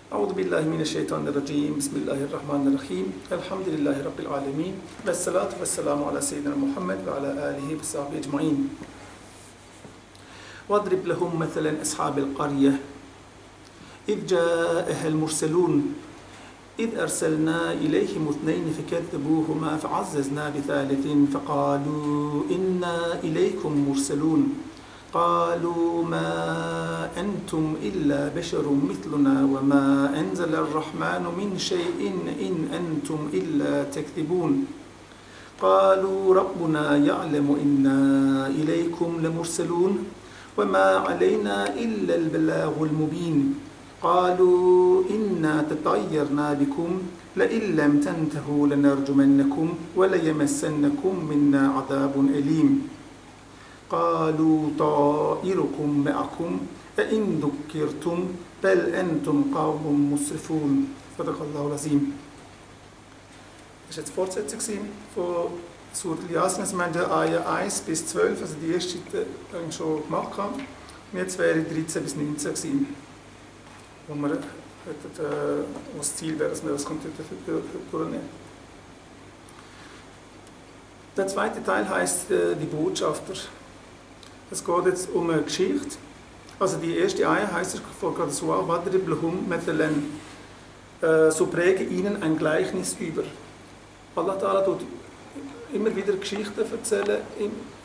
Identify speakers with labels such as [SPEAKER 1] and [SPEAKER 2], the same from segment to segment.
[SPEAKER 1] أعوذ بالله من الشيطان الرجيم بسم الله الرحمن الرحيم الحمد لله رب العالمين والصلاة والسلام على سيدنا محمد وعلى آله وصحبه أجمعين واضرب لهم مثلا أصحاب القرية إذ جاءها المرسلون إذ أرسلنا إليهم اثنين فكذبوهما فعززنا بثالث فقالوا إنا إليكم مرسلون قالوا ما أنتم إلا بشر مثلنا وما أنزل الرحمن من شيء إن أنتم إلا تكذبون قالوا ربنا يعلم إنا إليكم لمرسلون وما علينا إلا البلاغ المبين قالوا إنا تطيرنا بكم لئن لم تنتهوا لنرجمنكم وليمسنكم منا عذاب أليم قالوا طائركم معكم أئن ذكرتم بل أنتم قوم مسرفون صدق الله العظيم. Das ist jetzt die Fortsetzung von Surah Yasin. Wir haben die Ayah 1 bis 12, also die erste schon gemacht haben. Und jetzt wäre 13 bis 19 gewesen, wo wir das Ziel wäre, dass wir das durchnehmen. Der zweite Teil heißt die Botschafter. Es geht jetzt um eine Geschichte. Also die erste Ayah heißt es von Qadsu'a Wadrib lahum mathalan, so präge ihnen ein Gleichnis über. Allah Ta'ala tut immer wieder Geschichten erzählen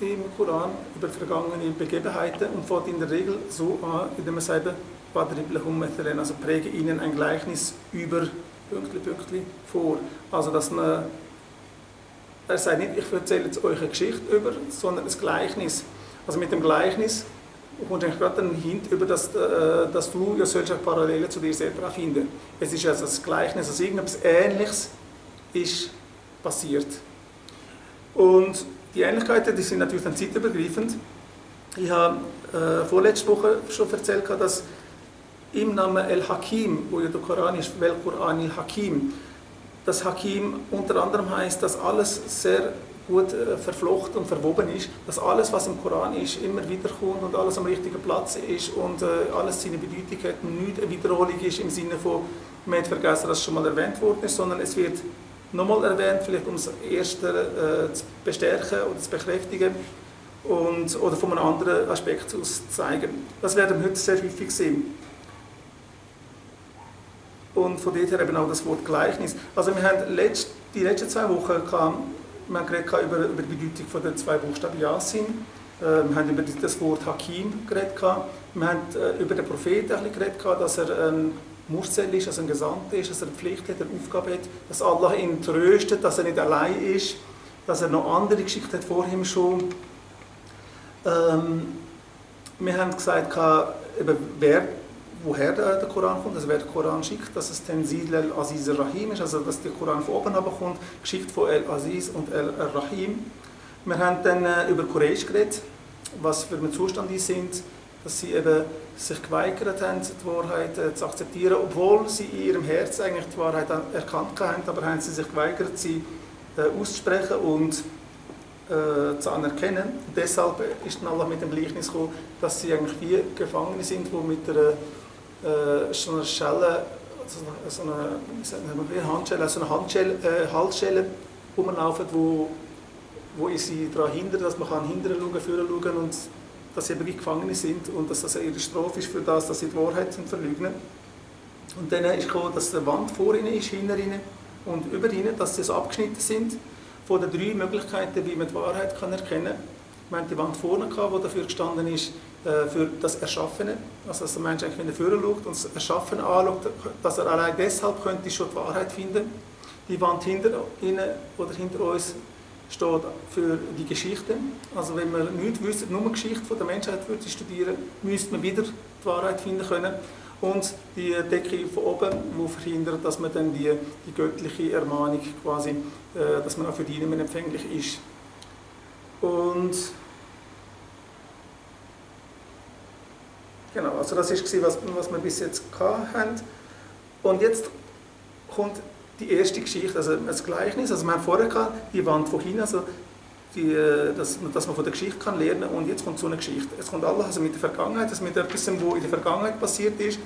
[SPEAKER 1] im Koran über vergangene Begebenheiten und fängt in der Regel so an, indem man sagt, Wadrib lahum mathalan, also präge ihnen ein Gleichnis über Pünktli vor. Also dass man, er sagt nicht, ich erzähle jetzt euch eine Geschichte über, sondern ein Gleichnis. Also mit dem Gleichnis kommst du eigentlich gerade einen Hint über, dass du ja solche Parallelen zu dir selber finden. Es ist also das Gleichnis, also irgendetwas Ähnliches ist passiert. Und die Ähnlichkeiten, die sind natürlich dann zeitübergreifend. Ich habe vorletzte Woche schon erzählt, dass im Namen El-Hakim, wo ja der Koran ist, Vel Quran el-Hakim, das Hakim unter anderem heißt, dass alles sehr gut verflochten und verwoben ist, dass alles, was im Koran ist, immer wiederkommt und alles am richtigen Platz ist und alles seine Bedeutung hat und nicht eine Wiederholung ist im Sinne von, man hat vergessen, dass es schon mal erwähnt worden ist, sondern es wird nochmal erwähnt, vielleicht um das Erste zu bestärken oder zu bekräftigen oder von einem anderen Aspekt aus zu zeigen. Das werden wir heute sehr häufig sehen. Und von dort her eben auch das Wort Gleichnis. Also wir haben die letzten 2 Wochen wir haben geredet über die Bedeutung von den 2 Buchstaben Yasin. Wir haben über das Wort Hakim geredet. Wir haben über den Propheten geredet, dass er ein Mursel ist, also ein Gesandter ist, dass er eine Pflicht hat, eine Aufgabe hat, dass Allah ihn tröstet, dass er nicht allein ist, dass er noch andere Geschichten hat vor ihm schon. Wir haben gesagt, woher der Koran kommt, also wer den Koran schickt, dass es Tanzil al-Aziz al-Rahim ist, also dass der Koran von oben kommt, geschickt von al-Aziz und al-Rahim. Wir haben dann über Quraysh geredet, was für einen Zustand die sind, dass sie eben sich geweigert haben, die Wahrheit zu akzeptieren, obwohl sie in ihrem Herz eigentlich die Wahrheit erkannt haben, aber haben sie sich geweigert, sie auszusprechen und zu anerkennen. Und deshalb ist dann Allah mit dem Gleichnis gekommen, dass sie eigentlich wie Gefangene sind, die mit einer so eine Schelle, so eine Halsschelle rumlaufen, wo sie daran hindert, dass man hinterher schauen, vorher schauen und dass sie eben Gefangene sind und dass das ihre Strafe ist für das, dass sie die Wahrheit verleugnen. Und dann ist gekommen, dass eine Wand vor ihnen ist, hinter ihnen und über ihnen, dass sie so abgeschnitten sind von den 3 Möglichkeiten, wie man die Wahrheit erkennen kann. Wir haben die Wand vorne gehabt, die dafür gestanden ist, für das Erschaffene, also dass der Mensch eigentlich, wenn er vorne schaut und das Erschaffene anschaut, dass er allein deshalb könnte schon die Wahrheit finden. Die Wand hinter ihnen oder hinter uns steht für die Geschichte. Also wenn man nichts wüsste, nur eine Geschichte von der Menschheit würde studieren, müsste man wieder die Wahrheit finden können. Und die Decke von oben, die verhindert, dass man dann die göttliche Ermahnung quasi, dass man auch für die nicht mehr empfänglich ist. Und genau, also das war, was wir bis jetzt hatten. Und jetzt kommt die erste Geschichte, also das Gleichnis. Also wir haben vorher gehabt, die Wand von hinten, also dass man von der Geschichte kann lernen kann. Und jetzt kommt so eine Geschichte. Es kommt alles also mit der Vergangenheit, also mit etwas, was in der Vergangenheit passiert ist,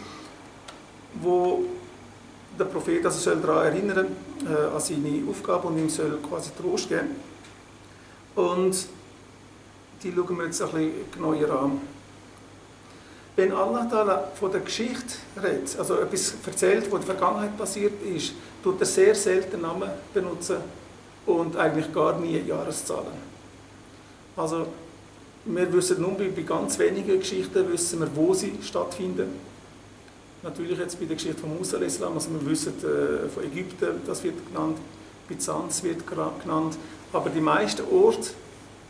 [SPEAKER 1] wo der Prophet also soll daran erinnern, an seine Aufgabe und ihm soll quasi Trost geben. Und die schauen wir jetzt ein bisschen genauer an. Wenn Allah Ta'ala von der Geschichte redet, also etwas erzählt, was in der Vergangenheit passiert ist, tut er sehr selten Namen benutzen und eigentlich gar nie Jahreszahlen. Also wir wissen nur bei ganz wenigen Geschichten, wissen wir, wo sie stattfinden. Natürlich jetzt bei der Geschichte von Musa al-Islam, also wir wissen von Ägypten, das wird genannt, Byzanz wird genannt, aber die meisten Orte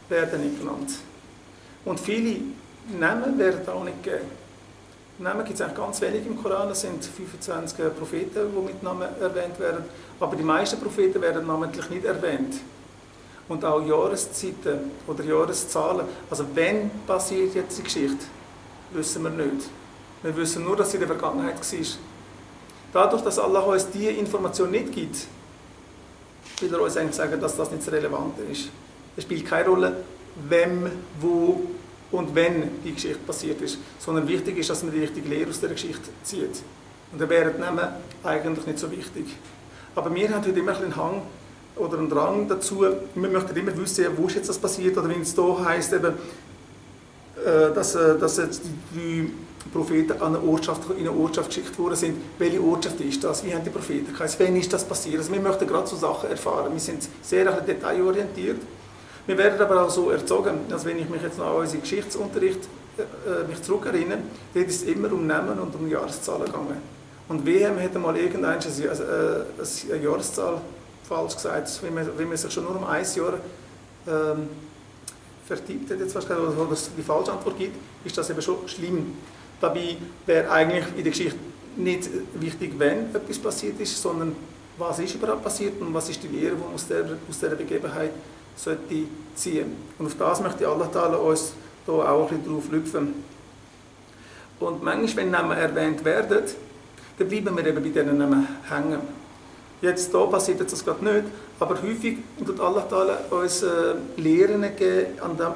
[SPEAKER 1] werden nicht genannt. Und viele Namen werden auch nicht gegeben. Namen gibt es eigentlich ganz wenig im Koran, es sind 25 Propheten, die mit Namen erwähnt werden, aber die meisten Propheten werden namentlich nicht erwähnt. Und auch Jahreszeiten oder Jahreszahlen, also wann passiert jetzt die Geschichte, wissen wir nicht. Wir wissen nur, dass sie in der Vergangenheit war. Dadurch, dass Allah uns diese Information nicht gibt, will er uns eigentlich sagen, dass das nicht so relevant ist. Es spielt keine Rolle, wem, wo und wenn die Geschichte passiert ist, sondern wichtig ist, dass man die richtige Lehre aus der Geschichte zieht. Und dann wären die Namen eigentlich nicht so wichtig. Aber wir haben heute immer einen Hang oder einen Drang dazu, wir möchten immer wissen, wo ist jetzt das passiert, oder wenn es hier heisst, eben, dass jetzt die Propheten an in eine Ortschaft geschickt worden sind. Welche Ortschaft ist das? Wie haben die Propheten geheißen? Wann ist das passiert? Also wir möchten gerade so Sachen erfahren. Wir sind sehr detailorientiert. Wir werden aber auch so erzogen, also wenn ich mich jetzt noch an unseren Geschichtsunterricht mich zurückerinnere, dort ist es immer um Namen und um Jahreszahlen gegangen. Und WM hätte mal irgendeine Jahreszahl falsch gesagt, wenn man sich schon nur um ein Jahr vertippt hat, oder es die falsche Antwort gibt, ist das eben schon schlimm. Dabei wäre eigentlich in der Geschichte nicht wichtig, wenn etwas passiert ist, sondern was ist überhaupt passiert und was ist die Lehre, die man aus dieser Begebenheit sollte ziehen. Und auf das möchte Allah Ta'ala uns da auch ein bisschen drauf lüpfen. Und manchmal, wenn Namen erwähnt werden, dann bleiben wir eben bei diesen Namen hängen. Jetzt hier passiert das gerade nicht, aber häufig tut Allah Ta'ala uns Lehren geben,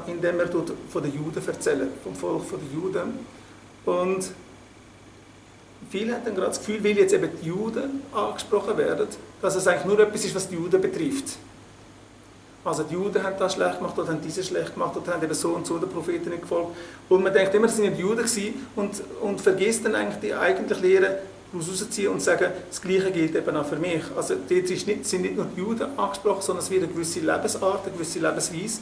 [SPEAKER 1] indem er von den Juden erzählt, vom Volk der Juden. Und viele haben dann gerade das Gefühl, weil jetzt eben die Juden angesprochen werden, dass es eigentlich nur etwas ist, was die Juden betrifft. Also die Juden haben das schlecht gemacht oder haben dieses schlecht gemacht oder haben eben so und so den Propheten nicht gefolgt. Und man denkt immer, das sind die Juden gewesen und vergisst dann eigentlich die eigentliche Lehre rausziehen und sagen, das Gleiche gilt eben auch für mich. Also dort sind nicht nur die Juden angesprochen, sondern es wird eine gewisse Lebensart, eine gewisse Lebensweise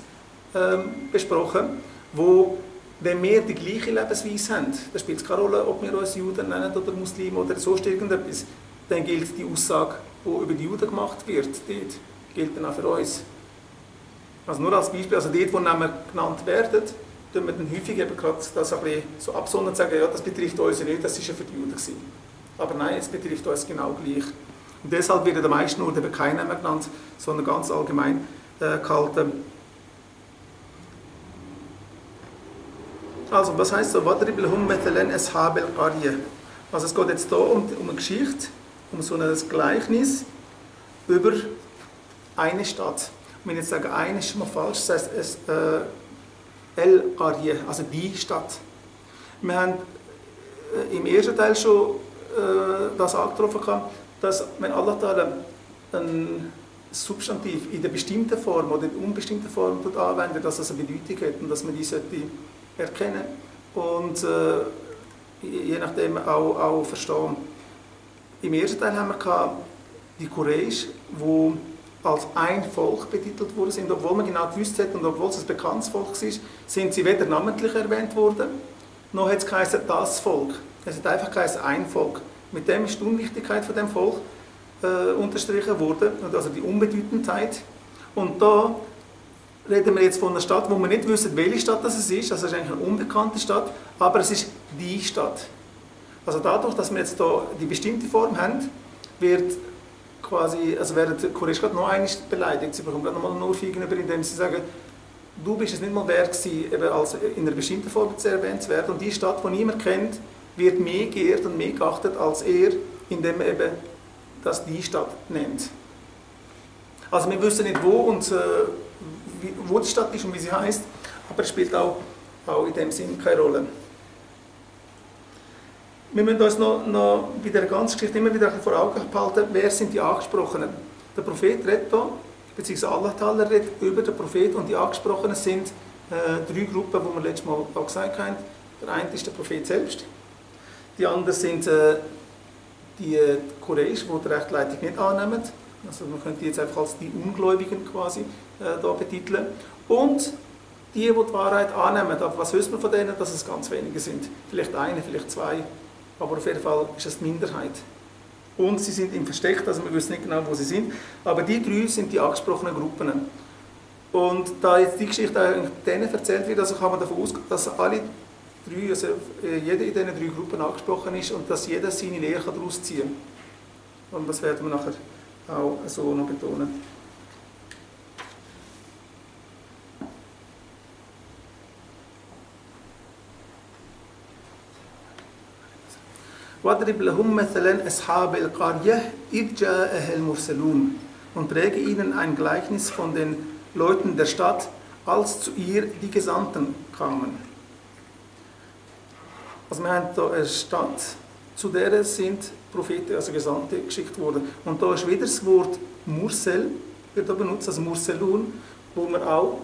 [SPEAKER 1] besprochen, wo, wenn wir die gleiche Lebensweise haben, dann spielt es keine Rolle, ob wir uns Juden nennen oder Muslime oder sonst irgendetwas, dann gilt die Aussage, die über die Juden gemacht wird, dort gilt dann auch für uns. Also nur als Beispiel, also dort, wo Namen genannt werden, tun wir dann häufig eben gerade das ein bisschen so absondern und sagen, ja, das betrifft uns ja nicht, das war ja für die Juden gewesen. Aber nein, es betrifft uns genau gleich. Und deshalb wird am meisten nur eben kein Name genannt, sondern ganz allgemein gehalten. Also, was heisst so? وَضْرِبْ لَهُمْ مَثَلًا أَصْحَابَ الْقَرْيَةِ. Also es geht jetzt hier um eine Geschichte, um so ein Gleichnis über eine Stadt. Und wenn ich jetzt sage, eine ist schon mal falsch, das heisst El-Qarye, also die Stadt. Wir haben im ersten Teil schon das angetroffen, dass wenn Allah Ta'ala ein Substantiv in der bestimmten Form oder in der unbestimmten Form anwendet, dass es eine Bedeutung hat und dass man die sollte erkennen und je nachdem auch verstehen. Im ersten Teil haben wir die Quraysh, die als ein Volk betitelt worden sind, obwohl man genau gewusst hat und obwohl es ein bekanntes Volk war, sind sie weder namentlich erwähnt worden, noch hat es geheißen, das Volk. Es hat einfach geheißen, ein Volk. Mit dem ist die Unwichtigkeit von dem Volk unterstrichen worden, also die Unbedeutendheit. Und da reden wir jetzt von einer Stadt, wo wir nicht wissen, welche Stadt das ist. Also es ist eigentlich eine unbekannte Stadt, aber es ist die Stadt. Also dadurch, dass wir jetzt hier die bestimmte Form haben, wird quasi, also werden die Quraysh gerade noch einmal beleidigt. Sie bekommen gerade noch mal eine Ohrfeige gegenüber, indem sie sagen, du bist es nicht mal wert gewesen, eben als in einer bestimmten Form erwähnt zu werden. Und die Stadt, die niemand kennt, wird mehr geehrt und mehr geachtet als er, indem er eben das die Stadt nennt. Also wir wissen nicht, wo die Stadt ist und wie sie heißt, aber es spielt auch in dem Sinn keine Rolle. Wir müssen uns noch bei der ganzen Geschichte immer wieder vor Augen behalten, wer sind die Angesprochenen. Der Prophet redet hier, beziehungsweise Allah Ta'ala redet über den Prophet und die Angesprochenen sind 3 Gruppen, die wir letztes Mal auch gesagt haben. Der eine ist der Prophet selbst, die anderen sind die Quraysh, die die Rechtleitung nicht annehmen. Also man könnte die jetzt einfach als die Ungläubigen quasi da betiteln. Und die Wahrheit annehmen. Aber was wissen wir von denen? Dass es ganz wenige sind. Vielleicht eine, vielleicht 2. Aber auf jeden Fall ist es die Minderheit. Und sie sind im Versteck, also wir wissen nicht genau, wo sie sind. Aber die 3 sind die angesprochenen Gruppen. Und da jetzt die Geschichte denen erzählt wird, also kann man davon ausgehen, dass alle 3, also jeder in diesen 3 Gruppen angesprochen ist und dass jeder seine Lehre daraus ziehen kann. Und das werden wir nachher auch so noch betonen. وَاضْرِبْ لَهُمْ مَثَلًا أَصْحَابَ الْقَرْيَةِ إِذْ جَاءَهَا الْمُرْسَلُونَ und präge ihnen ein Gleichnis von den Leuten der Stadt, als zu ihr die Gesandten kamen. Also wir haben hier eine Stadt, zu der sind Propheten, also Gesandte, geschickt worden. Und da ist wieder das Wort Mursel, wird da benutzt, also Murselun, wo wir auch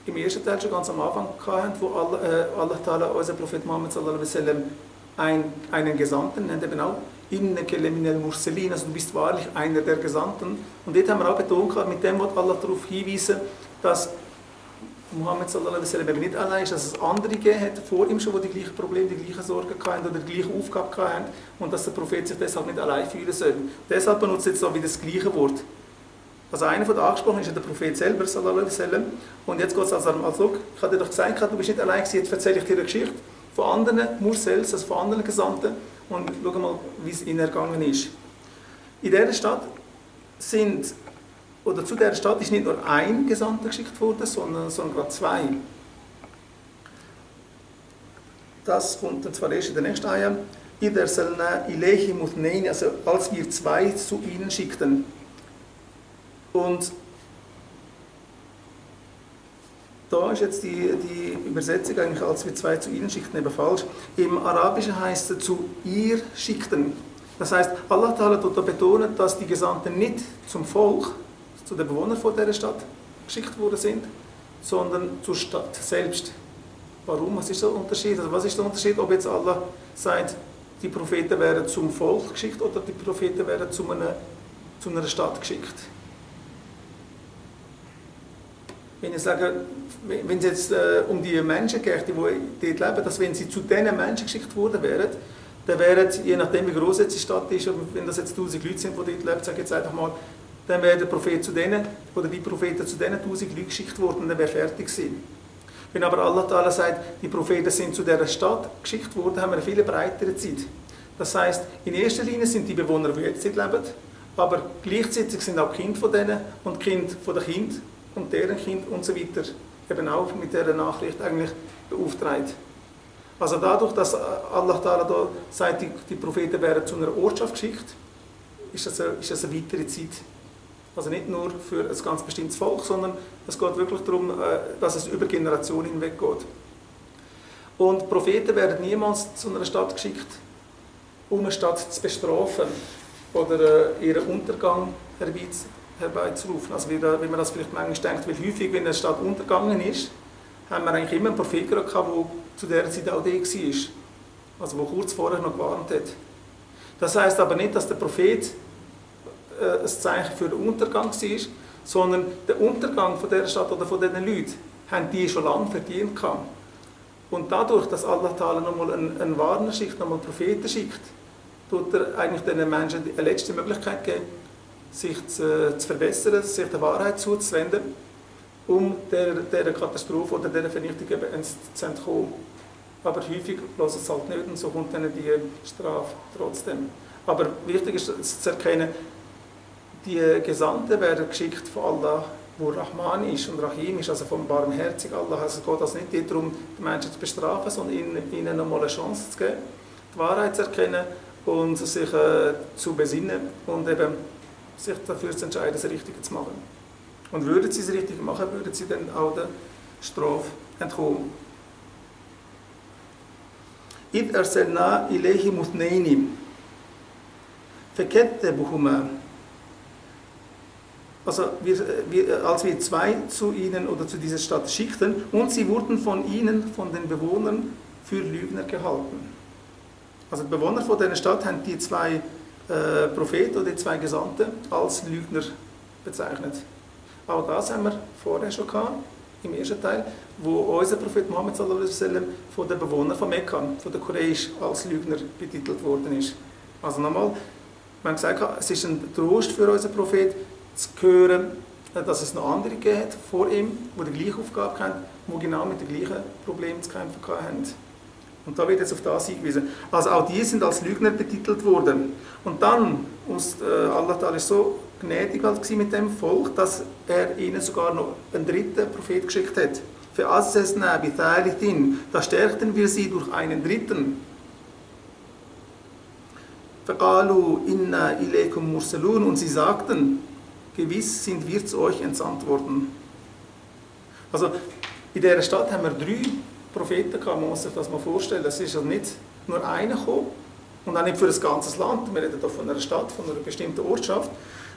[SPEAKER 1] im ersten Teil schon ganz am Anfang hatten, wo Allah Ta'ala, unser Prophet Muhammad sallallahu alaihi wasallam, einen Gesandten nennt, eben auch inneke leminel Murselin, also du bist wahrlich einer der Gesandten. Und dort haben wir auch betont, mit dem wird Allah darauf hinweisen, dass Muhammad sallallahu alaihi wasallam eben nicht allein ist, dass es andere gegeben hat vor ihm schon, die die gleichen Probleme, die gleichen Sorgen hatten oder die gleiche Aufgabe hatten und dass der Prophet sich deshalb nicht allein fühlen soll. Deshalb benutzt er jetzt so wie das gleiche Wort. Also einer von den Angesprochenen ist ja der Prophet selber, sallallahu alaihi wasallam. Und jetzt geht es also ich habe dir doch gesagt, du bist nicht allein gewesen, jetzt erzähle ich dir eine Geschichte von anderen Mursels, also von anderen Gesandten und schau mal, wie es ihnen ergangen ist. In dieser Stadt zu dieser Stadt ist nicht nur ein Gesandter geschickt worden, sondern gerade 2. Das kommt und zwar erst in der nächsten Ayah. إِذْ أَرْسَلْنَا إِلَيْهِمُ اثْنَيْنِ, also als wir 2 zu ihnen schickten. Und da ist jetzt die Übersetzung eigentlich, als wir 2 zu ihnen schickten, eben falsch. Im Arabischen heißt es zu ihr schickten. Das heißt, Allah Ta'ala tut da betonen, dass die Gesandten nicht zum Volk, zu den Bewohnern von dieser Stadt geschickt worden sind, sondern zur Stadt selbst. Warum? Was ist der Unterschied? Also was ist der Unterschied, ob jetzt Allah sagt, die Propheten werden zum Volk geschickt oder die Propheten werden zu einer Stadt geschickt? Wenn ich sage, wenn es jetzt um die Menschen geht, die dort leben, dass wenn sie zu diesen Menschen geschickt worden wären, dann wären, je nachdem wie groß jetzt die Stadt ist, wenn das jetzt 1000 Leute sind, die dort leben, sage ich jetzt einfach mal, dann wäre der Prophet zu denen, oder die Propheten zu denen 1000 Leuten geschickt worden und dann wäre fertig gewesen. Wenn aber Allah Ta'ala sagt, die Propheten sind zu dieser Stadt geschickt worden, haben wir eine viel breitere Zeit. Das heisst, in erster Linie sind die Bewohner, die jetzt leben, aber gleichzeitig sind auch Kinder von denen und Kinder von den Kindern und deren Kind und so weiter eben auch mit dieser Nachricht eigentlich beauftragt. Also dadurch, dass Allah Ta'ala da sagt, die Propheten wären zu einer Ortschaft geschickt, ist das eine weitere Zeit. Also nicht nur für ein ganz bestimmtes Volk, sondern es geht wirklich darum, dass es über Generationen hinweg geht. Und Propheten werden niemals zu einer Stadt geschickt, um eine Stadt zu bestrafen oder ihren Untergang herbeizurufen. Also wie man das vielleicht manchmal denkt, weil häufig, wenn eine Stadt untergegangen ist, haben wir eigentlich immer einen Propheten gehabt, der zu dieser Zeit auch da war. Also der kurz vorher noch gewarnt hat. Das heisst aber nicht, dass der Prophet ein Zeichen für den Untergang war, sondern der Untergang von dieser Stadt oder von diesen Leuten haben die schon lange verdient gehabt. Und dadurch, dass Allah Ta'ala nochmal einen Warner schickt, nochmal Propheten schickt, tut er eigentlich den Menschen eine letzte Möglichkeit geben, sich zu verbessern, sich der Wahrheit zuzuwenden, um dieser Katastrophe oder dieser Vernichtung zu entkommen. Aber häufig lässt es halt nicht und so kommt dann die Strafe trotzdem. Aber wichtig ist zu erkennen, die Gesandten werden geschickt von Allah, wo Rahman ist und Rahim ist, also vom barmherzigen Allah. Also es geht also nicht darum, die Menschen zu bestrafen, sondern ihnen nochmal eine Chance zu geben, die Wahrheit zu erkennen und sich zu besinnen und eben sich dafür zu entscheiden, das Richtige zu machen. Und würden sie das Richtige machen, würden sie dann auch der Strafe entkommen. إِذْ أَرْسَلْنَا إِلَيْهِمُ اثْنَيْنِ فَكَذَّبُوهُمَا. Also als wir zwei zu ihnen oder zu dieser Stadt schickten, und sie wurden von ihnen, von den Bewohnern, für Lügner gehalten. Also die Bewohner von dieser Stadt haben die zwei Propheten oder die zwei Gesandten als Lügner bezeichnet. Auch das haben wir vorher schon gehabt, im ersten Teil, wo unser Prophet Muhammad sallallahu alaihi wasallam von den Bewohnern von Mekka, von den Quraysh, als Lügner betitelt worden ist. Also nochmal, wir haben gesagt, es ist ein Trost für unseren Prophet, zu hören, dass es noch andere gibt vor ihm, die die gleiche Aufgabe haben, die genau mit den gleichen Problemen zu kämpfen haben. Und da wird jetzt auf das hingewiesen. Also auch die sind als Lügner betitelt worden. Und dann, Allah Ta'ala ist so gnädig mit dem Volk, dass er ihnen sogar noch einen dritten Prophet geschickt hat. فَأَسَّسْنَا بِثَالِثٍ. Da stärkten wir sie durch einen dritten. فَقَالُوا إِنَّا إِلَيْكُمْ مُرْسَلُونَ. Und sie sagten, gewiss sind wir zu euch entsandt worden. Also in dieser Stadt haben wir 3 Propheten, kann man sich das mal vorstellen. Es ist also nicht nur einer gekommen und auch nicht für das ganze Land. Wir reden hier von einer Stadt, von einer bestimmten Ortschaft,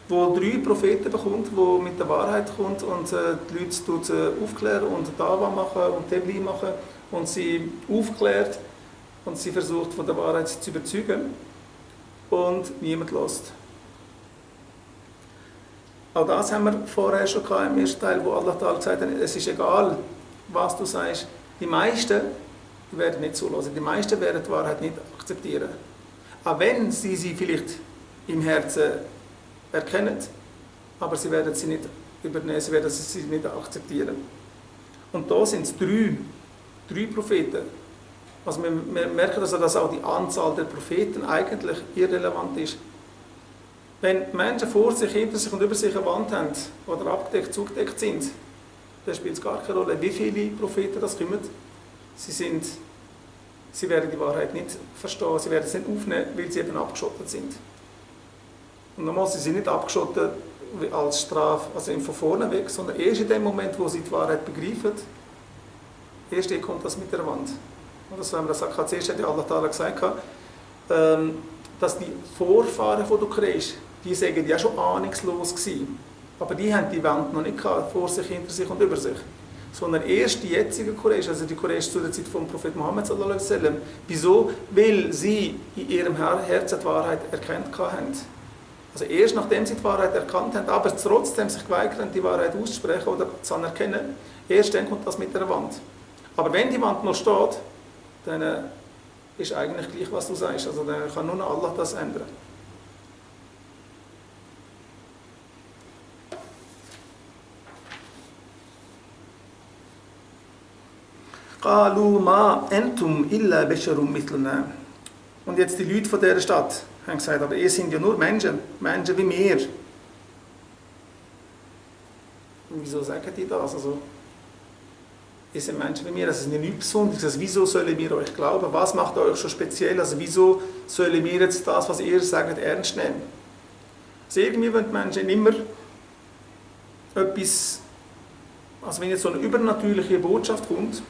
[SPEAKER 1] wo 3 Propheten bekommt, die mit der Wahrheit kommt und die Leute aufklären und Dawa machen und Tabligh machen und sie aufklärt und sie versucht von der Wahrheit zu überzeugen und niemand lässt. Auch das haben wir vorher schon im ersten Teil, wo Allah Ta'ala gesagt hat, es ist egal, was du sagst. Die meisten werden nicht zulassen. Die meisten werden die Wahrheit nicht akzeptieren. Auch wenn sie vielleicht im Herzen erkennen, aber sie werden sie nicht übernehmen, sie werden sie nicht akzeptieren. Und da sind es 3 Propheten. Also wir merken, dass auch die Anzahl der Propheten eigentlich irrelevant ist. Wenn Menschen vor sich, hinter sich und über sich eine Wand haben oder abgedeckt, zugedeckt sind, dann spielt es gar keine Rolle, wie viele Propheten das kommen. Sie werden die Wahrheit nicht verstehen, sie werden es nicht aufnehmen, weil sie eben abgeschottet sind. Und nochmal, sie sind nicht abgeschottet als Strafe, also von vorne weg, sondern erst in dem Moment, wo sie die Wahrheit begreifen, erst dann kommt das mit der Wand. Und das haben wir gesagt, zuerst hat ja Allah Ta'ala gesagt, dass die Vorfahren von der Quraysh, die sagen ja schon ahnungslos gewesen. Aber die haben die Wand noch nicht gehabt, vor sich, hinter sich und über sich. Sondern erst die jetzigen Quraysh, also die Quraysh zu der Zeit vom Prophet Muhammad sallallahu alaihi wasallam. Wieso? Weil sie in ihrem Herzen die Wahrheit erkannt haben. Also erst nachdem sie die Wahrheit erkannt haben, aber trotzdem sich geweigert haben, die Wahrheit auszusprechen oder zu anerkennen, erst dann kommt das mit der Wand. Aber wenn die Wand noch steht, dann ist eigentlich gleich, was du sagst. Also dann kann nur noch Allah das ändern. قَالُوا مَا أَنْتُمْ إِلَّا بَشَرٌ مِثْلُنَا. Und jetzt die Leute von dieser Stadt haben gesagt, aber ihr seid ja nur Menschen wie wir. Und wieso sagen die das? Also, ihr seid Menschen wie wir, das ist nicht Besonderes. Also, wieso sollen wir euch glauben? Was macht euch so speziell? Also wieso sollen wir jetzt das, was ihr sagt, ernst nehmen? Also irgendwie wollen die Menschen immer etwas, also wenn jetzt so eine übernatürliche Botschaft kommt,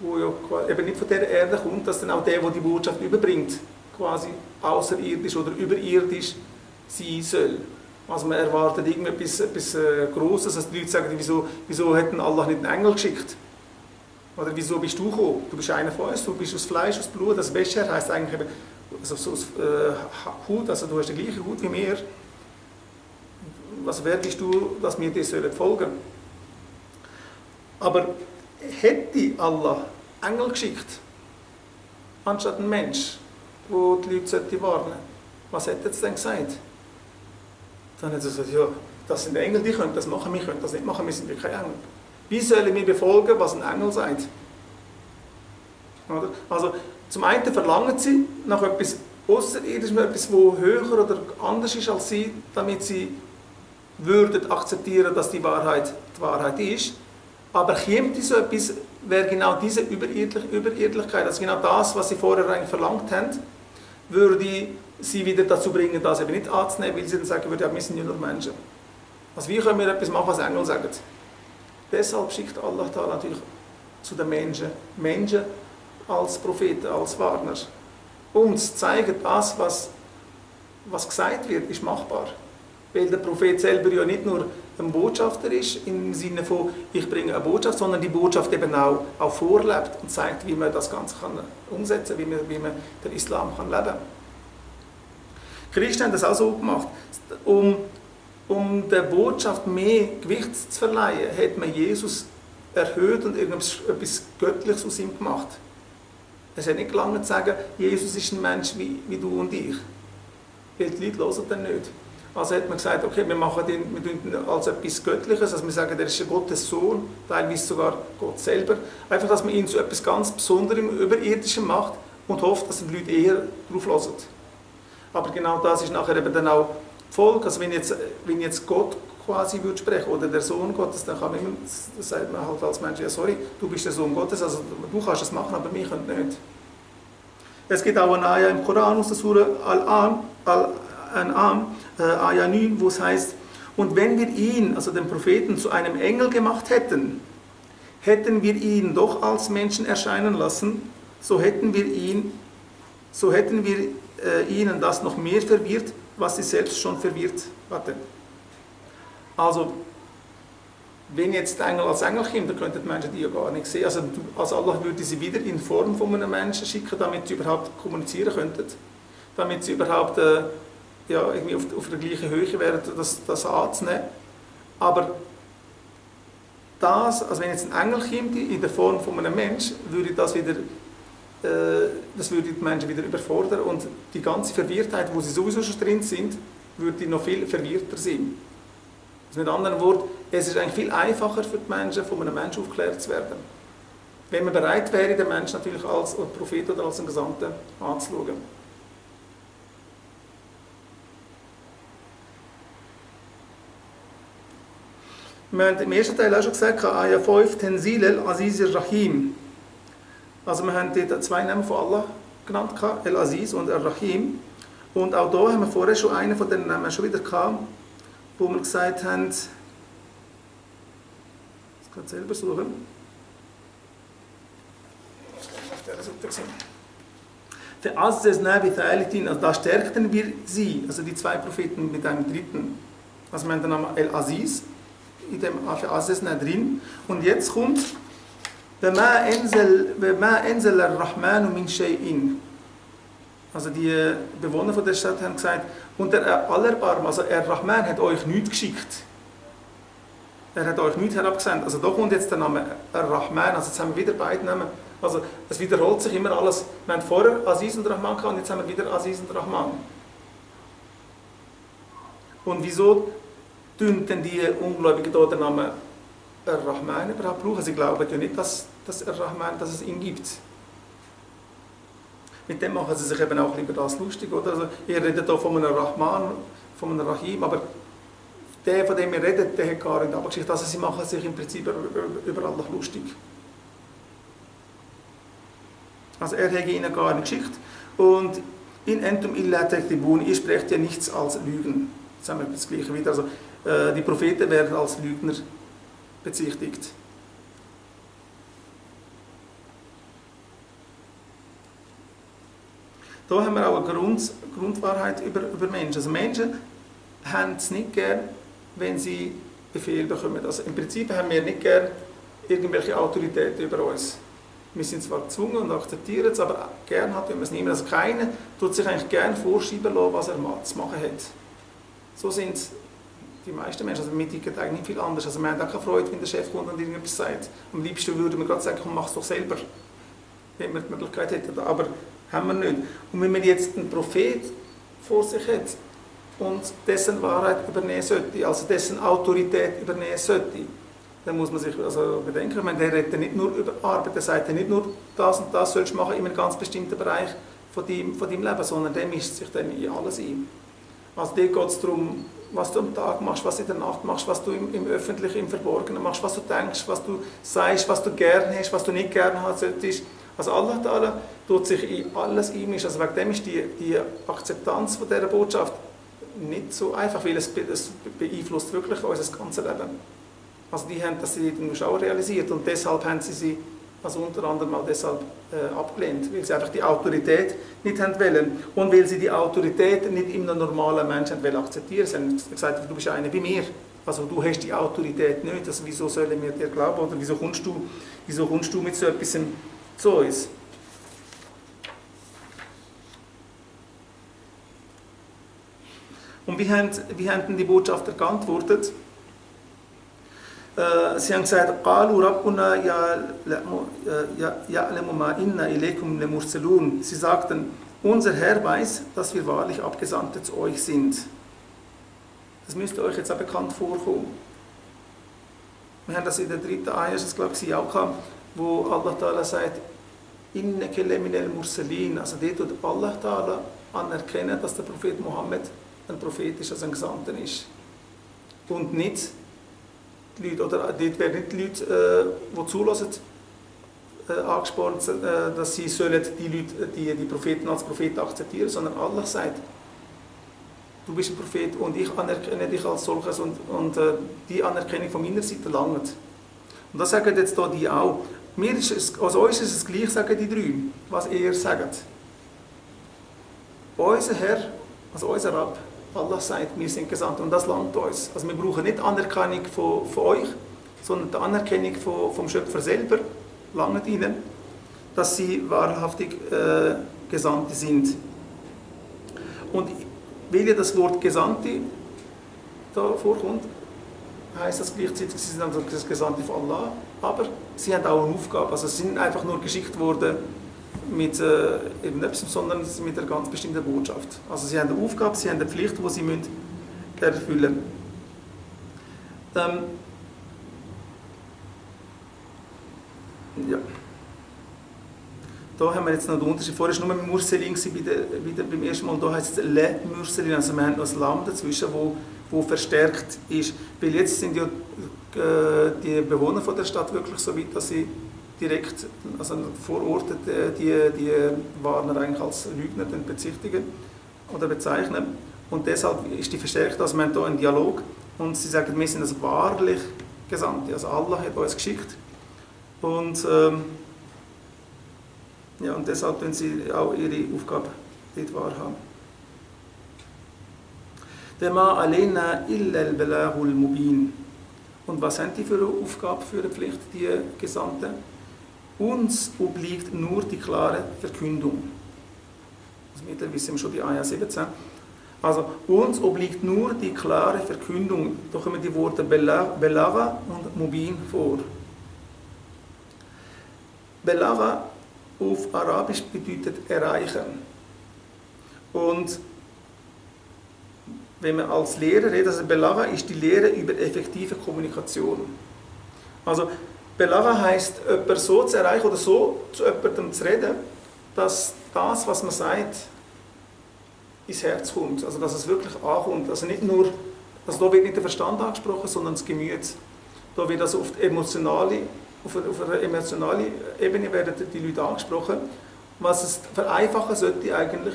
[SPEAKER 1] wo ja eben nicht von dieser Erde kommt, dass dann auch der die Botschaft überbringt, quasi außerirdisch oder überirdisch sein soll. Also man erwartet etwas Grosses, also die Leute sagen, wieso hat Allah nicht einen Engel geschickt? Oder wieso bist du gekommen? Du bist einer von uns, du bist aus Fleisch, aus Blut, das Bescher heisst eigentlich eben, also so aus Haut, also du hast die gleiche Haut wie wir. Also wer bist du, dass wir dir folgen sollen? Aber hätte Allah Engel geschickt, anstatt ein Mensch, wo die Leute warnen sollten, was hätte er denn gesagt? Dann hat er gesagt, ja, das sind Engel, die können das machen, wir können das nicht machen, wir sind wirklich Engel. Wie sollen wir befolgen, was ein Engel sagt? Oder? Also zum einen verlangen sie nach etwas Außerirdischem, etwas, das höher oder anders ist als sie, damit sie würden akzeptieren, dass die Wahrheit ist. Aber käme so etwas, wäre genau diese Überirdlichkeit, also genau das, was sie vorher eigentlich verlangt haben, würde sie wieder dazu bringen, das eben nicht anzunehmen, weil sie dann sagen würden, ja, wir sind ja nur Menschen. Also wie können wir etwas machen, was Engel sagen? Deshalb schickt Allah Ta'ala natürlich zu den Menschen als Propheten, als Warner. Um zu zeigen, das, was gesagt wird, ist machbar. Weil der Prophet selber ja nicht nur ein Botschafter ist, im Sinne von, ich bringe eine Botschaft, sondern die Botschaft eben auch vorlebt und zeigt, wie man das Ganze kann umsetzen kann, wie man den Islam kann leben kann. Die Christen haben das auch so gemacht. Um der Botschaft mehr Gewicht zu verleihen, hat man Jesus erhöht und etwas Göttliches aus ihm gemacht. Es hat nicht gelangt zu sagen, Jesus ist ein Mensch wie du und ich. Weil die Leute hören dann nicht. Also hat man gesagt, okay, wir machen ihn als etwas Göttliches, also wir sagen, er ist Gottes Sohn, teilweise sogar Gott selber. Einfach, dass man ihn zu etwas ganz Besonderem, Überirdischem macht und hofft, dass die Leute eher darauf hören. Aber genau das ist nachher eben dann auch die Folge. Also wenn jetzt Gott quasi würde sprechen oder der Sohn Gottes, dann kann man immer, das sagt man halt als Mensch, ja sorry, du bist der Sohn Gottes, also du kannst das machen, aber wir können nicht. Es gibt auch eine Ayah im Koran aus der Surah Al-An'am, Ayah 9, wo es heißt, und wenn wir ihn, also den Propheten, zu einem Engel gemacht hätten, hätten wir ihn doch als Menschen erscheinen lassen, so hätten wir ihnen das noch mehr verwirrt, was sie selbst schon verwirrt hatten. Also, wenn jetzt der Engel als Engel kommt, dann könnten die Menschen die ja gar nicht sehen. Also Allah würde sie wieder in Form von einem Menschen schicken, damit sie überhaupt kommunizieren könnten. Damit sie überhaupt irgendwie auf der gleichen Höhe wären, das anzunehmen. Aber also wenn jetzt ein Engel kommt in der Form von einem Menschen, würde das würde die Menschen wieder überfordern und die ganze Verwirrtheit, wo sie sowieso schon drin sind, würde noch viel verwirrter sein. Also mit anderen Worten, es ist eigentlich viel einfacher für die Menschen, von einem Menschen aufgeklärt zu werden. Wenn man bereit wäre, den Menschen natürlich als Prophet oder als einen Gesandten anzuschauen. Wir haben im ersten Teil auch schon gesagt, Ayah 5, Tanzil al-Aziz al-Rahim. Also wir haben dort zwei Namen von Allah genannt, al-Aziz und al-Rahim. Und auch da haben wir vorher schon einen von den Namen schon wieder gehabt, wo wir gesagt haben, das kann ich selber suchen. Auf der Seite gesehen. Also da stärkten wir sie, also die zwei Propheten mit einem dritten. Also wir haben den Namen al-Aziz in dem Azizna drin. Und jetzt kommt وَمَا أَنزَلَ الرَّحْمَنُ مِنْ شَيْءٍ. Also die Bewohner von der Stadt haben gesagt, und der Allerbarm, also der Rahman hat euch nichts geschickt. Er hat euch nichts herabgesendet. Also da kommt jetzt der Name Rahman, also jetzt haben wir wieder beide Namen. Also es wiederholt sich immer alles. Wir haben vorher Aziz und Rahman gehabt und jetzt haben wir wieder Aziz und Rahman. Und wieso tun denn die Ungläubigen hier den Namen Rahman überhaupt brauchen? Sie glauben ja nicht, dass Rahman, dass es ihn gibt. Mit dem machen sie sich eben auch über das lustig, oder? Also, ihr redet hier von einem Rahman, von einem Rahim, aber der, von dem ihr redet, der hat gar nicht abgeschickt. Also sie machen sich im Prinzip über Allah lustig. Also er hat ihnen gar nicht geschickt. Und in entum illa takdibun, ihr sprecht ja nichts als Lügen. Jetzt haben wir das Gleiche wieder. Also die Propheten werden als Lügner bezichtigt. Da haben wir auch eine Grundwahrheit über Menschen. Also Menschen haben es nicht gern, wenn sie Befehl bekommen. Also im Prinzip haben wir nicht gern irgendwelche Autorität über uns. Wir sind zwar gezwungen und akzeptieren es, aber gern hat man es nicht mehr. Also keiner tut sich eigentlich gern vorschreiben lassen, was er zu machen hat. So sind die meisten Menschen. Also wir ticken eigentlich nicht viel anders. Also wir haben auch keine Freude, wenn der Chef kommt und irgendetwas sagt. Am liebsten würden wir gerade sagen, komm, mach es doch selber. Wenn wir die Möglichkeit hätten. Aber haben wir nicht. Und wenn man jetzt einen Prophet vor sich hat und dessen Wahrheit übernehmen sollte, also dessen Autorität übernehmen sollte, dann muss man sich also bedenken, ich meine, der redet nicht nur über Arbeit, der sagt nicht nur, das und das sollst du machen in einem ganz bestimmten Bereich von deinem Leben, sondern der mischt sich dann in alles ein. Also dir geht es darum, was du am Tag machst, was du in der Nacht machst, was du im Öffentlichen, im Verborgenen machst, was du denkst, was du sagst, was du gerne hast, was du nicht gerne haben solltest. Also Allah tut sich in alles einmischen. Also wegen dem ist die Akzeptanz von dieser Botschaft nicht so einfach, weil es beeinflusst wirklich unser ganzes Leben. Also die haben das in den auch realisiert und deshalb haben sie Also unter anderem auch deshalb abgelehnt, weil sie einfach die Autorität nicht haben wollen. Und weil sie die Autorität nicht in einem normalen Menschen wollen akzeptieren. Sie haben gesagt, du bist einer wie mir. Also du hast die Autorität nicht. Also wieso sollen wir dir glauben? Oder wieso kommst du mit so etwas zu uns? Und wie haben denn die Botschafter geantwortet? Sie haben gesagt, قَالُوا رَبُّنَا يَعْلَمُ مَا إِنَّا إِلَيْكُمْ لَمُرْسَلُونَ. Sie sagten, unser Herr weiß, dass wir wahrlich Abgesandte zu euch sind. Das müsste euch jetzt auch bekannt vorkommen. Wir haben das in der 3. Ayah, das glaube ich auch gehabt, wo Allah Ta'ala sagt, إِنَّكَ لَمِنَ الْمُرْسَلِينَ. Also dort tut Allah Ta'ala anerkennen, dass der Prophet Mohammed ein Prophet ist, also ein Gesandter ist. Und nicht die Leute, oder dort werden nicht die Leute, die zulassen, angespornt, dass sie sollen die Propheten als Propheten akzeptieren, sondern Allah sagt, du bist ein Prophet und ich anerkenne dich als solches und die Anerkennung von meiner Seite langt. Und das sagen jetzt hier die auch. Also uns ist es gleich, sagen die drei, was ihr sagt. Unser Herr, also unser Rabb, Allah sagt, wir sind gesandt und das langt uns. Also wir brauchen nicht Anerkennung von euch, sondern die Anerkennung vom Schöpfer selber langt ihnen, dass sie wahrhaftig Gesandte sind. Und weil ja das Wort Gesandte da vorkommt, heisst das gleichzeitig, sie sind also das Gesandte von Allah, aber sie haben auch eine Aufgabe. Also sie sind einfach nur geschickt worden mit eben etwas, sondern mit einer ganz bestimmten Botschaft. Also sie haben eine Aufgabe, sie haben eine Pflicht, die sie erfüllen müssen. Ja. Da haben wir jetzt noch den Unterschied. Vorher war es nur Murselin beim ersten Mal, und da heißt es Le Murselin, also wir haben noch ein Lamm dazwischen, wo verstärkt ist. Weil jetzt sind ja die Bewohner von der Stadt wirklich so weit, dass sie direkt, also vor Ort, die Warner eigentlich als Lügner bezichtigen oder bezeichnen. Und deshalb ist die verstärkt, also wir haben hier einen Dialog und sie sagen, wir sind also wahrlich Gesandte, also Allah hat uns geschickt. Und ja, und deshalb können sie auch ihre Aufgabe dort wahrhaben. وَمَا عَلَيْنَا إِلَّا الْبَلَاغُ الْمُبِينُ. Und was haben die für eine Aufgabe, für eine Pflicht, die Gesandten? Uns obliegt nur die klare Verkündung. Also mittlerweile wissen wir schon die Ayah 17. Also uns obliegt nur die klare Verkündung. Da kommen die Worte Belagha und Mubin vor. Belagha auf Arabisch bedeutet erreichen. Und wenn man als Lehrer redet, also Belagha ist die Lehre über effektive Kommunikation. Also Belagha heisst, jemanden so zu erreichen oder so zu jemandem zu reden, dass das, was man sagt, ins Herz kommt. Also dass es wirklich ankommt. Also nicht nur, also da wird nicht der Verstand angesprochen, sondern das Gemüt. Da wird also auf einer emotionalen Ebene werden die Leute angesprochen, was es vereinfachen sollte eigentlich,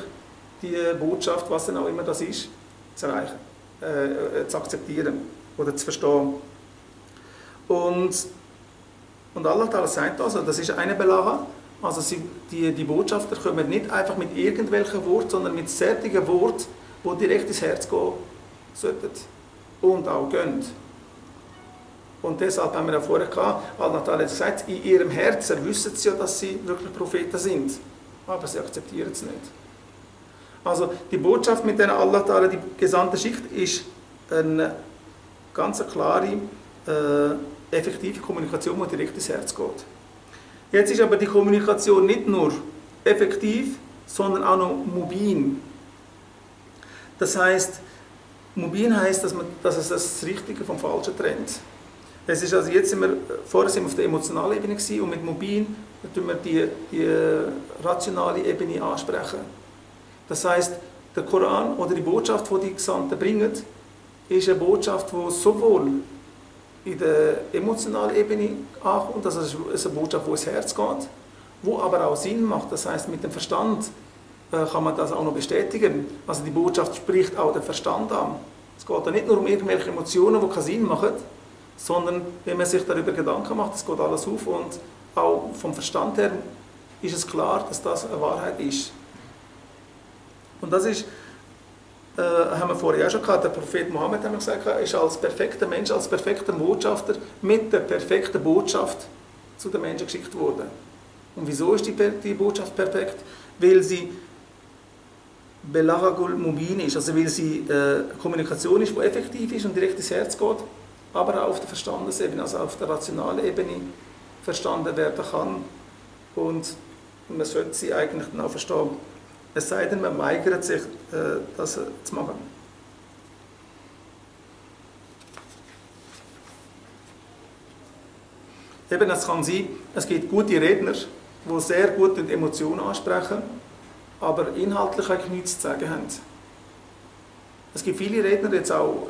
[SPEAKER 1] die Botschaft, was dann auch immer das ist, zu erreichen, zu akzeptieren oder zu verstehen. Und Allah Ta'ala sagt also, das ist eine Belagha, also die Botschafter kommen nicht einfach mit irgendwelchen Worten, sondern mit solchen Worten, die direkt ins Herz gehen sollten und auch gehen. Und deshalb haben wir ja vorher gehabt, Allah Ta'ala hat gesagt, in ihrem Herzen wissen sie ja, dass sie wirklich Propheten sind, aber sie akzeptieren es nicht. Also die Botschaft, mit der Allah Ta'ala die Gesandte schickt, ist eine ganz klare, effektive Kommunikation, die direkt ins Herz geht. Jetzt ist aber die Kommunikation nicht nur effektiv, sondern auch noch mubin. Das heißt, mubin heißt, dass es das Richtige vom Falschen trennt. Es ist also jetzt vorher sind wir auf der emotionalen Ebene gewesen, und mit mubin tun wir die rationale Ebene ansprechen. Das heißt, der Koran oder die Botschaft, die die Gesandten bringen, ist eine Botschaft, die sowohl in der emotionalen Ebene ankommt, also es ist eine Botschaft, die ins Herz geht, die aber auch Sinn macht. Das heißt, mit dem Verstand kann man das auch noch bestätigen. Also die Botschaft spricht auch den Verstand an. Es geht da nicht nur um irgendwelche Emotionen, die keinen Sinn machen, sondern wenn man sich darüber Gedanken macht, es geht alles auf und auch vom Verstand her ist es klar, dass das eine Wahrheit ist. Und das ist, haben wir vorher auch schon gehabt, der Prophet Mohammed, haben wir gesagt, ist als perfekter Mensch, als perfekter Botschafter mit der perfekten Botschaft zu den Menschen geschickt worden. Und wieso ist die Botschaft perfekt? Weil sie Belaghul Mubin ist, also weil sie Kommunikation ist, die effektiv ist und direkt ins Herz geht, aber auch auf der Verstandesebene, also auf der rationalen Ebene verstanden werden kann. Und man sollte sie eigentlich dann auch verstehen. Es sei denn, man weigert sich, das zu machen. Eben, es kann sein, es gibt gute Redner, die sehr gut Emotionen ansprechen, aber inhaltlich eigentlich nichts zu sagen haben. Es gibt viele Redner, jetzt auch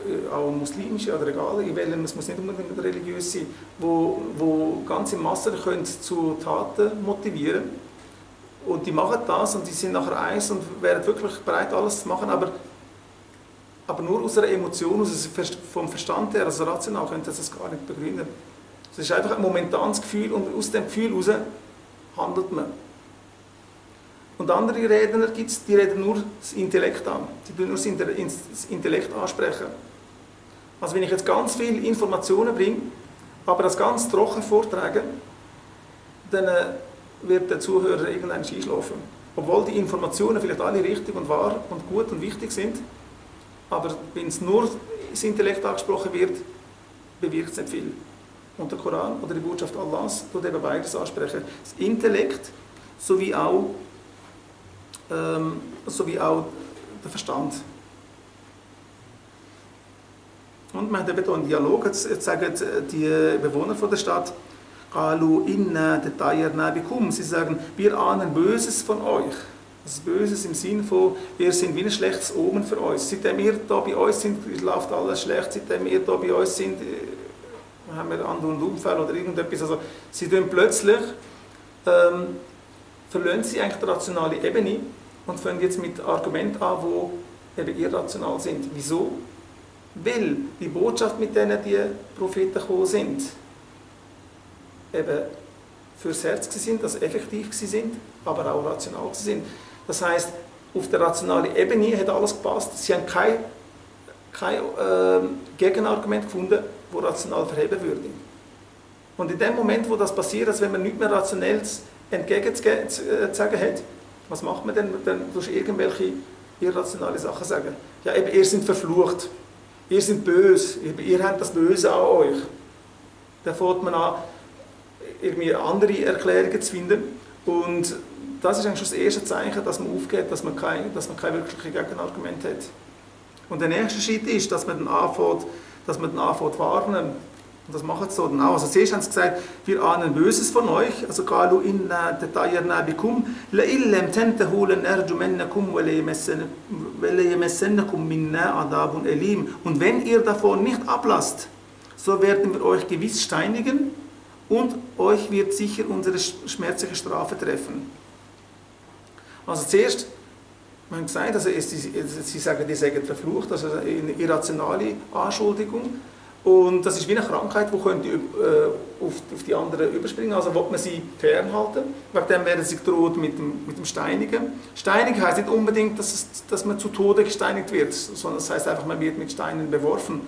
[SPEAKER 1] muslimische oder egal, es muss nicht unbedingt religiös sein, die ganze Massen zu Taten motivieren können. Und die machen das und die sind nachher eins und wären wirklich bereit, alles zu machen, aber nur aus einer Emotion, vom Verstand her, also rational, könnte das gar nicht begründen. Es ist einfach ein momentanes Gefühl und aus dem Gefühl heraus handelt man. Und andere Redner gibt es, die reden nur das Intellekt an. Die tun nur das Intellekt ansprechen. Also wenn ich jetzt ganz viele Informationen bringe, aber das ganz trocken vortrage, dann wird der Zuhörer irgendwann einschlafen. Obwohl die Informationen vielleicht alle richtig und wahr und gut und wichtig sind, aber wenn es nur das Intellekt angesprochen wird, bewirkt es nicht viel. Und der Koran oder die Botschaft Allahs tut eben beides ansprechen. Das Intellekt sowie auch der Verstand. Und man hat eben hier einen Dialog, jetzt sagen die Bewohner von der Stadt, sie sagen, wir ahnen Böses von euch. Das Böses im Sinn von, ihr seid wie ein schlechtes Omen für uns. Seitdem ihr da bei uns sind, läuft alles schlecht. Seitdem ihr da bei uns sind, haben wir anderen Unfall oder irgendetwas. Also, sie tun plötzlich, verlassen sie eigentlich die rationale Ebene und fangen jetzt mit Argumenten an, die eben irrational sind. Wieso? Weil die Botschaft, mit denen die Propheten gekommen sind, eben fürs Herz sind, also effektiv sind, aber auch rational sind. Das heisst, auf der rationalen Ebene hat alles gepasst. Sie haben kein Gegenargument gefunden, das rational verheben würde. Und in dem Moment, wo das passiert, also wenn man nichts mehr Rationelles entgegenzusagen hat, was macht man denn? Dann tust du irgendwelche irrationale Sachen sagen. Ja, eben, ihr seid verflucht, ihr seid böse, ihr habt das Böse an euch. Dann fängt man an, irgendwie andere Erklärungen zu finden. Und das ist eigentlich schon das erste Zeichen, dass man aufgeht, dass man kein wirkliches Gegenargument hat. Und der nächste Schritt ist, dass man dann anfängt warnen. Und das machen sie so dann auch. Also zuerst haben sie gesagt, wir ahnen Böses von euch. Also قالوا إنا تطيرنا بكم لئن لم تنتهوا لنرجمنكم وليمسنكم منا عذاب أليم. Und wenn ihr davon nicht ablasst, so werden wir euch gewiss steinigen und euch wird sicher unsere schmerzliche Strafe treffen. Also zuerst, man hat gesagt, also sie sagen, die sagen verflucht, also eine irrationale Anschuldigung. Und das ist wie eine Krankheit, die könnte auf die anderen überspringen. Also will man sie fernhalten. Wegen dem werden sie gedroht mit dem Steinigen. Steinigen heisst nicht unbedingt, dass man zu Tode gesteinigt wird, sondern das heisst einfach, man wird mit Steinen beworfen.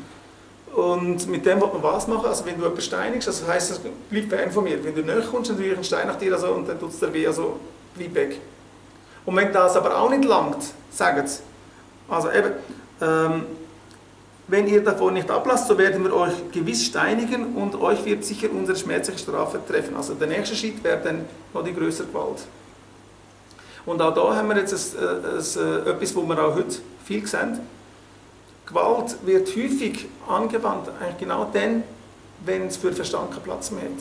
[SPEAKER 1] Und mit dem will man was machen. Also wenn du jemanden steinigst, also heisst das, bleib fern von mir. Wenn du näher kommst, dann tue ich einen Stein nach dir also, und dann tut es dir weh, also bleib weg. Und wenn das aber auch nicht langt, sagen sie. Also eben, wenn ihr davon nicht ablasst, so werden wir euch gewiss steinigen und euch wird sicher unsere schmerzliche Strafe treffen. Also der nächste Schritt wäre dann noch die größere Gewalt. Und auch da haben wir jetzt etwas, wo wir auch heute viel sehen. Gewalt wird häufig angewandt, eigentlich genau dann, wenn es für den Verstand keinen Platz mehr hat.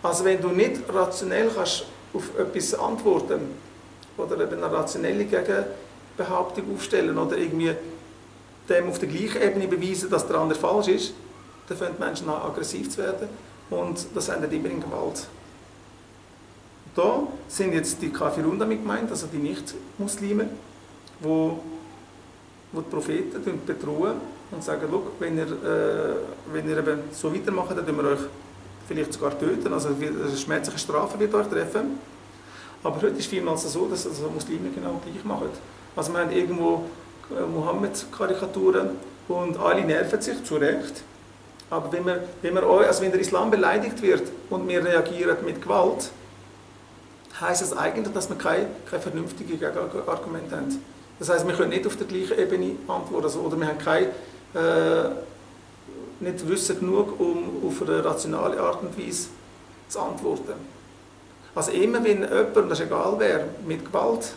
[SPEAKER 1] Also wenn du nicht rationell kannst auf etwas antworten oder eben eine rationelle Gegenbehauptung aufstellen oder irgendwie dem auf der gleichen Ebene beweisen, dass der andere falsch ist, dann fangen die Menschen an, aggressiv zu werden und das endet immer in Gewalt. Da sind jetzt die Kafirun damit gemeint, also die Nicht-Muslime, wo die Propheten bedrohen und sagen, wenn ihr eben so weitermacht, dann tun wir euch vielleicht sogar töten, also eine schmerzliche Strafe wird euch treffen. Aber heute ist vielmals so, dass also Muslime genau gleich machen. Also wir haben irgendwo Mohammed-Karikaturen und alle nerven sich, zu Recht. Aber wenn der Islam beleidigt wird und wir reagieren mit Gewalt, heisst es eigentlich, dass wir kein vernünftige Gegenargument haben. Das heisst, wir können nicht auf der gleichen Ebene antworten, also, oder wir haben nicht Wissen genug, um auf eine rationale Art und Weise zu antworten. Also immer wenn jemand, und das ist egal wer, mit Gewalt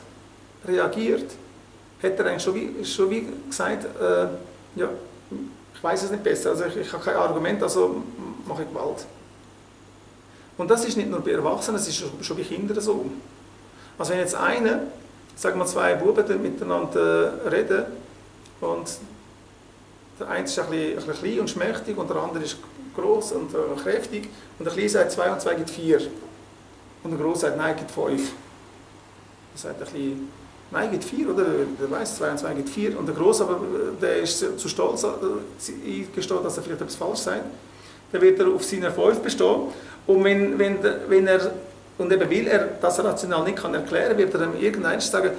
[SPEAKER 1] reagiert, hat er eigentlich schon wie gesagt, ja, ich weiß es nicht besser, also ich habe kein Argument, also mache ich Gewalt. Und das ist nicht nur bei Erwachsenen, es ist schon bei Kindern so. Also wenn jetzt einer, sagen wir zwei Buben miteinander reden und der eine ist ein bisschen klein und schmächtig und der andere ist gross und kräftig und der Kleine sagt 2 und 2 gibt 4 und der Grosse sagt nein, gibt 5. Dann sagt der Kleine, nein, gibt 4, oder? Der weiss, 2 und 2 gibt 4 und der Grosse, aber der ist zu stolz eingestehen, dass er vielleicht etwas falsch sagt. Dann wird er auf seiner 5 bestehen und weil er das rational nicht erklären kann, wird er dann irgendwann sagen,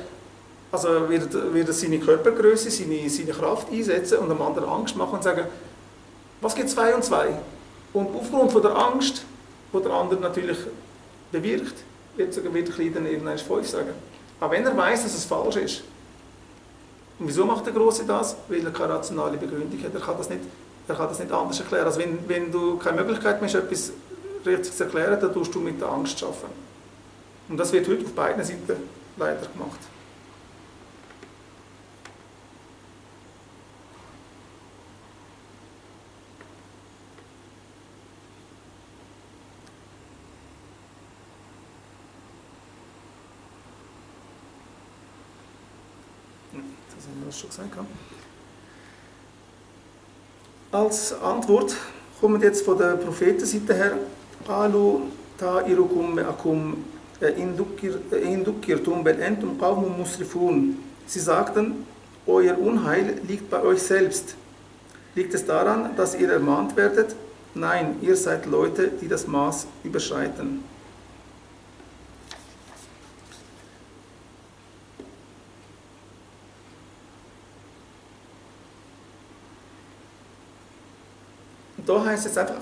[SPEAKER 1] also wird er seine Körpergröße, seine Kraft einsetzen und dem anderen Angst machen und sagen, was gibt 2 und 2? Und aufgrund von der Angst, die der andere natürlich bewirkt, wird der Kleine dann irgendwann 5 sagen. Auch wenn er weiss, dass es falsch ist. Und wieso macht der Grosse das? Weil er keine rationale Begründung hat. Er kann das nicht anders erklären. Also wenn du keine Möglichkeit mehr hast, etwas richtig zu erklären, dann tust du mit der Angst arbeiten. Und das wird heute auf beiden Seiten leider gemacht. Das haben wir schon gesagt. Als Antwort kommen jetzt von der Prophetenseite her, Alu ta'irukum me'akum indukirtum bel entum qawmun musrifun. Sie sagten, euer Unheil liegt bei euch selbst. Liegt es daran, dass ihr ermahnt werdet? Nein, ihr seid Leute, die das Maß überschreiten. Da heißt es einfach,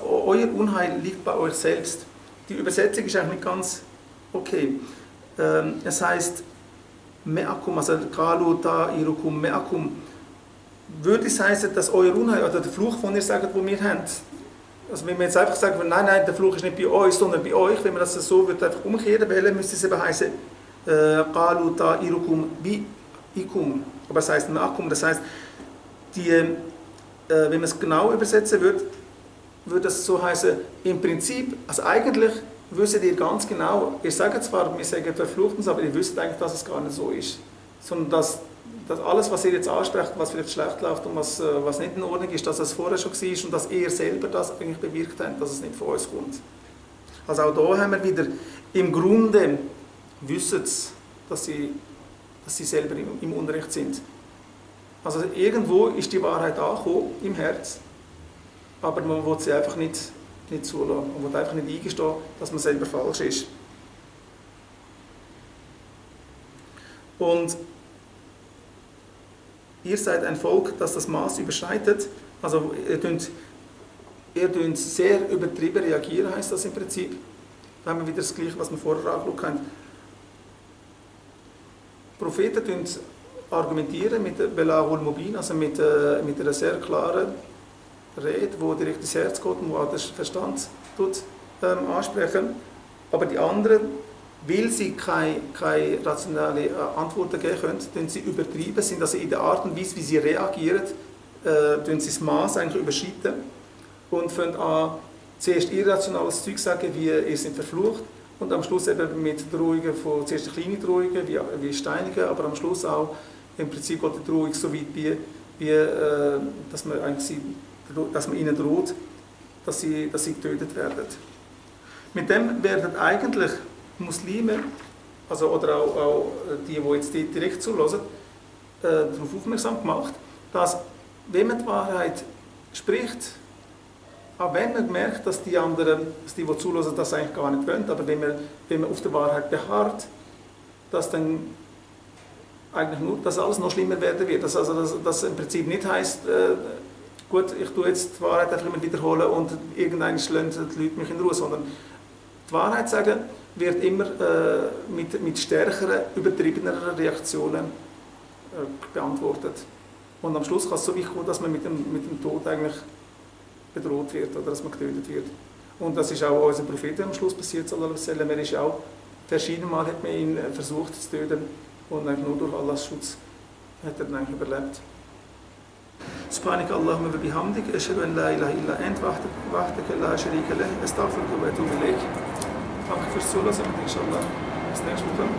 [SPEAKER 1] euer Unheil liegt bei euch selbst. Die Übersetzung ist eigentlich nicht ganz okay. Es heißt, me'akum, also kalu ta'irukum me'akum. Würde es heißen, dass euer Unheil oder der Fluch von ihr sagt, wo wir haben. Also wenn wir jetzt einfach sagen, nein, der Fluch ist nicht bei euch, sondern bei euch, wenn man das so würde, einfach umkehren wollen, müsste es eben heißen, kalu ta'irukum bi'ikum. Aber es heißt me'akum, das heißt, wenn man es genau übersetzen würde es so heißen, im Prinzip, also eigentlich wisst ihr ganz genau, ihr sagt zwar, wir sagen verflucht, aber ihr wisst eigentlich, dass es gar nicht so ist. Sondern dass alles, was ihr jetzt ansprecht, was vielleicht schlecht läuft und was nicht in Ordnung ist, dass es vorher schon war und dass ihr selber das eigentlich bewirkt habt, dass es nicht von uns kommt. Also auch da haben wir wieder, im Grunde wissen sie, dass sie selber im Unrecht sind. Also irgendwo ist die Wahrheit angekommen, im Herz, aber man will sie einfach nicht zulassen. Man will einfach nicht eingestehen, dass man selber falsch ist. Und ihr seid ein Volk, das das Maß überschreitet. Also ihr könnt sehr übertrieben reagieren, heißt das im Prinzip. Da haben wir wieder das Gleiche, was wir vorher angeschaut haben. Propheten argumentieren mit Belagul Mubin, also mit einer sehr klaren Rede, die direkt ins Herz geht und die auch den Verstand ansprechen. Aber die anderen, weil sie keine rationale Antworten geben können, tun sie übertrieben, sind also in der Art und Weise, wie sie reagieren, tun sie das Maß eigentlich überschreiten und fangen an, zuerst irrationales Zeug sagen, wie ihr seid verflucht, und am Schluss eben mit Drohungen von zuerst kleine Drohungen, wie Steinigen, aber am Schluss auch im Prinzip geht die Drohung so weit dass man ihnen droht, dass sie getötet werden. Mit dem werden eigentlich Muslime, also, oder auch die jetzt direkt zuhören, darauf aufmerksam gemacht, dass, wenn man die Wahrheit spricht, auch wenn man merkt, dass die anderen, die zuhören, das eigentlich gar nicht wollen, aber wenn man auf der Wahrheit beharrt, dass dann eigentlich nur, dass alles noch schlimmer werden wird. Dass im Prinzip nicht heisst, gut, ich tue jetzt die Wahrheit einfach immer wiederholen und irgendwann lassen die Leute mich in Ruhe, sondern die Wahrheit sagen wird immer mit stärkeren, übertriebeneren Reaktionen beantwortet. Und am Schluss kann es so weit kommen, dass man mit dem Tod eigentlich bedroht wird oder dass man getötet wird. Und das ist auch unserem Propheten am Schluss passiert, sallallahu alaihi wasallam. Er ist auch verschiedene Mal hat man ihn versucht zu töten und eigentlich nur durch Allahs Schutz hat er dann eigentlich überlebt. سبحانك اللهم وبحمدك أشهد أن لا إله إلا أنت وحدك لا شريك له أستغفرك وأتوب إليك. Danke fürs Zuhören und inshallah bis nächstes Mal.